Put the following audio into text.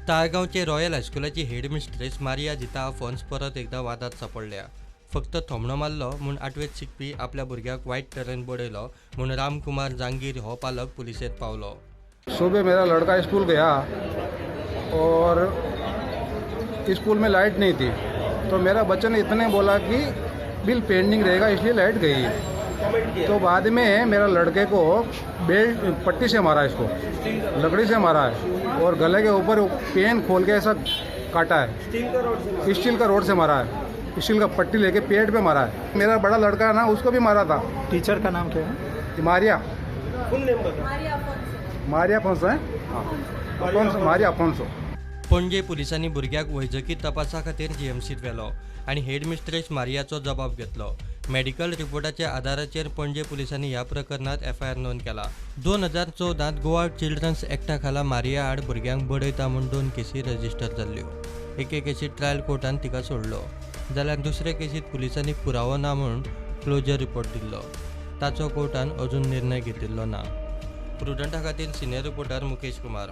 ताळगांवचे royal हायस्कुलाची head mistress Maria जिता आफोन्स परत एकदा वादात सापडल्या. फक्त थोमणो मारलो म्हूण आठवेंत शिकपी आपल्या भुरग्याक वायट तरेन बडयलो म्हूण रामकुमार जांगीर हो पालक पुलिसेंत पावलो. सुबह मेरा लड़का स्कूल गया और स्कूल में लाइट नहीं थी, तो मेरा बच्चे ने इतने बोला कि बिल पेंडिंग रहेगा, इसलिए लाइट गई। तो बाद में मेरा लड़के को बेल्ट पट्टी से मारा, इसको लकड़ी से मारा है और गले के ऊपर पेन खोल के ऐसा काटा है। स्टील का रोड से मारा है, स्टील का पट्टी लेके पेट पे मारा है। मेरा बड़ा लड़का है ना, उसको भी मारा था। टीचर का नाम क्या है? मारिया, मारिया अफोन्सो है, हाँ, अफोन्सो, मारिया अफोन्सो। पणजे पुलिसांनी भुरग्याक वैजकी तपासा खातीर जीएमसीत व्हेलो आनी हेड मिस्ट्रेस मारियाचो जबाब घेतलो. मेडिकल रिपोर्टाच्या आदाराचेर पणजे पुलिसांनी ह्या प्रकरणात एफआयआर नोंद केला. 2014 गोवा चिल्ड्रन्स एक्टा खाला मारिया आड भुरग्यांक बडयता म्हूण 2 केसी रजिस्टर जाल्ल्यो. एके केसीत ट्रायल कोर्टान तिका सोडलो, जाल्यार दुसरे केसीत पुलिसांनी पुरावो ना म्हूण क्लोजर रिपोर्ट दिल्लो. ताचो कोर्टान अजून निर्णय घेतिल्लो ना. प्रुडंटा खातीर सिनियर रिपोर्टर मुकेश कुमार.